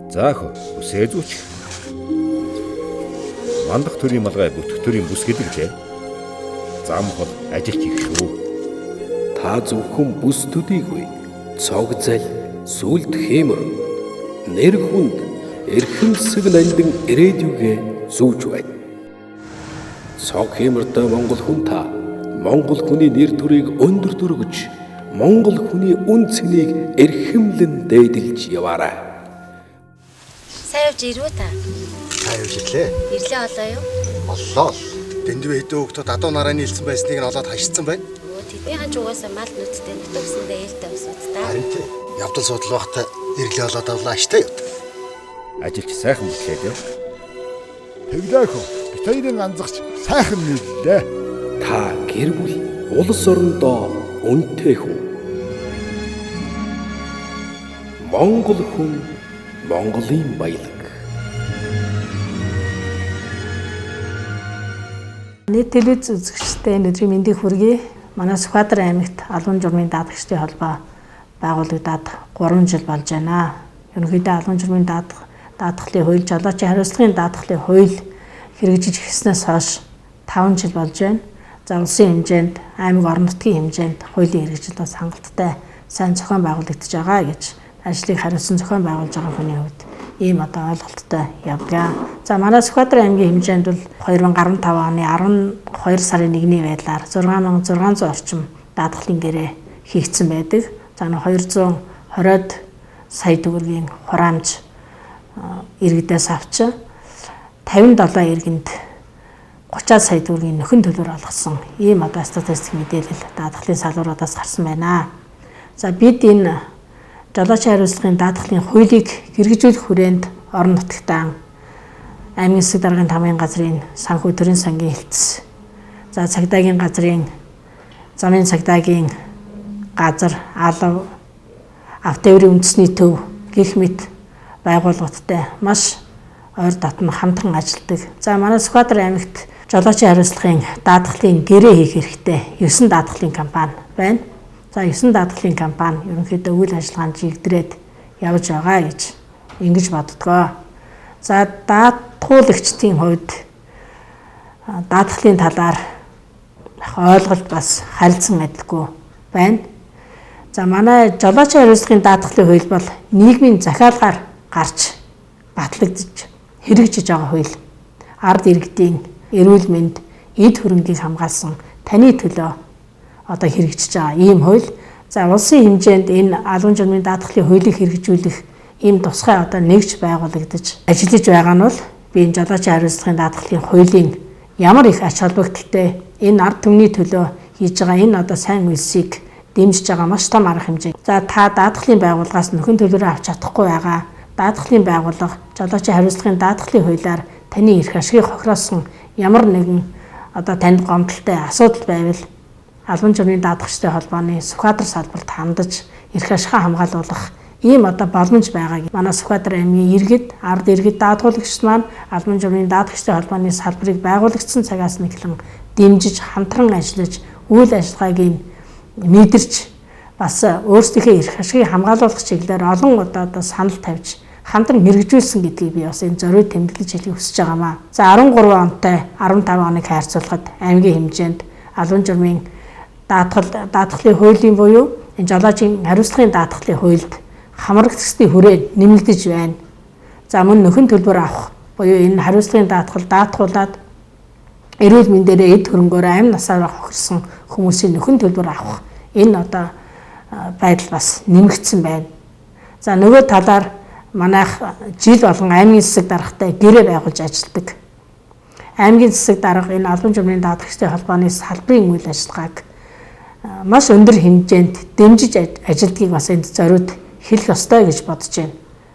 За хөө, бүсээ зүүч. Мандах төрийн малгай бүтэх төрийн бүс гэдэг лээ. Зам хол ажилч их шүү. Та зөвхөн бүс төдийгүй цог зал, сүлд хиймэр, нэр хүнд эрхэмсэг нандин ирээдүгэ зүүж байна. Цог хиймэртэй монгол хүн та монгол хүний нэр төрийг өндөр дөргөж, монгол хүний үн цэнийг эрхэмлэн дээдэлж яваарай. Сайн явж ирвэ та? Сайн явж ирлээ. Ирлээ олоо юу? Оллоо. Дэндүү хэдэн хүүхдүүд адуу нарааны илсэн байсныг нь олоод хашсан байна. Өө тэдний ханч угаасаа мал нүдтэй нутаг усандаа ээлтэй усууд та. Харин тий. Явдал судал байхдаа ирлээ олоод авлаа штэ юу. Ажилч сайхан бүтлээ дээ. Тэглээ хөө. Бит хоёрын ганцагч сайхан нийллээ. Та гэр бүл улс орондоо үнэтэй хүн. Монгол хүн Монголын баялаг. Нийт телевиз үзэгчтэй энэ өдрийн мэндийг хүргэе. Манай Сүхбаатар аймагт албан журмын даатгагчдын холбоо байгуулагдаад 3 жил болж байна. Ерөнхийдөө албан журмын даатгалын хууль, жолоочийн хариуцлагын даатгалын хууль хэрэгжиж эхэлснээс хойш 5 жил болж байна. За улсын хэмжээнд, аймаг орон нутгийн хэмжээнд хуулийн хэрэгжил бас хангалттай сайн зохион байгуулагдаж байгаа гэж ажлыг хариуцсан зохион байгуулж байгаа хүний хувьд ийм одоо ойлголттой явдаг. За манай Сүхбаатар аймгийн хэмжээнд бол 2015 оны 12 сарын 1-ний байдлаар 6600 орчим даатгалын гэрээ хийгдсэн байдаг. За 220-од сая төгрөгийн хураамж иргэдээс авч 57 иргэнд 30 сая төгрөгийн нөхөн төлбөр олгосон ийм одоо статистик мэдээлэл даатгалын салбаруудаас гарсан байна. За бид энэ жолоочийн хариуцлагын даатгалын хуулийг хэрэгжүүлэх хүрээнд орон нутагтаа аймгийн засаг даргын тамгын газрын санхүү төрийн сангийн хэлтс, за цагдаагийн газрын замын цагдаагийн газар, алав, автоэврийн үндэсний төв гэх мэт байгууллагуудтай маш ойр дотн хамтран ажилладаг. За манай Сүхбаатар аймагт жолоочийн хариуцлагын даатгалын гэрээ хийх хэрэгтэй 9 даатгалын компани байна. За 9 даатгалын компани ерөнхийдөө үйл ажиллагаанд жигдрээд явж байгаа гэж ингэж боддгоо. За даатгуулагчдын хувьд даатгалын талаар ойлголт бас харилцан адилгүй байна. За манай жолоочийн хариуцлагын даатгалын хууль бол нийгмийн захиалгаар гарч батлагдж хэрэгжиж байгаа хууль. Ард иргэдийн эрүүл мэнд, эд хөрөнгийг хамгаалсан таны төлөө одоо хэрэгжиж байгаа ийм хууль. За улсын хэмжээнд энэ албан журмын даатгалын хуулийг хэрэгжүүлэх ийм тусгай одоо нэгж байгуулагдаж ажиллаж байгаа нь бол би энэ жолоочийн хариуцлагын даатгалын хуулийн ямар их ач холбогдолтой энэ ард түмний төлөө хийж байгаа энэ одоо сайн үйлсийг дэмжиж байгаа маш том арга хэмжээ. За та даатгалын байгууллагаас нөхөн төлбөрөө авч чадахгүй байгаа даатгалын байгууллага жолоочийн хариуцлагын даатгалын хуулиар таны эрх ашигыг хохироосон ямар нэгэн одоо танд гомдолтой асуудал байвал албан журмын даатгагчтай холбооны Сүхбаатар салбарт хандаж эрх ашгаа хамгаалуулах ийм одоо боломж байгааг манай Сүхбаатар аймгийн иргэд, ард иргэд даатгуулагчид маань албан журмын даатгагчтай холбооны салбарыг байгуулагдсан цагаас нэхлэн дэмжиж хамтран ажиллаж үйл ажиллагааг мэдэрч бас өөрсдийнхээ эрх ашигыг хамгаалуулах чиглэлээр олон удаа одоо санал тавьж хамтран хэрэгжүүлсэн гэдгийг би бас энэ зориуд тэмдэглэж хэлхийг хүсэж байгаамаа. За 13 онтой 15 оныг харьцуулахад аймгийн хэмжээнд албан журмын даатгалын хуулийн буюу энэ жолоочийн хариуцлагын даатгалын хуульд хамрагдсны хүрээ нэмэгдэж байна. За мөн нөхөн төлбөр авах буюу энэ хариуцлагын даатгал даатгуулад эрүүл мэндээрээ эд хөрөнгөөр амь насаараа хохирсон хүмүүсийн нөхөн төлбөр авах энэ одоо байдал бас нэмэгдсэн байна. За нөгөө талаар манайх жил болгон аймгийн засаг даргатай гэрээ байгуулж ажилладаг. Аймгийн засаг дарга энэ албан журмын даатгагчдын холбооны салбарын үйл ажиллагааг маш өндөр хэмжээнд дэмжиж ажилладгийг бас энд зориуд хэлэх ёстой гэж бодож байна.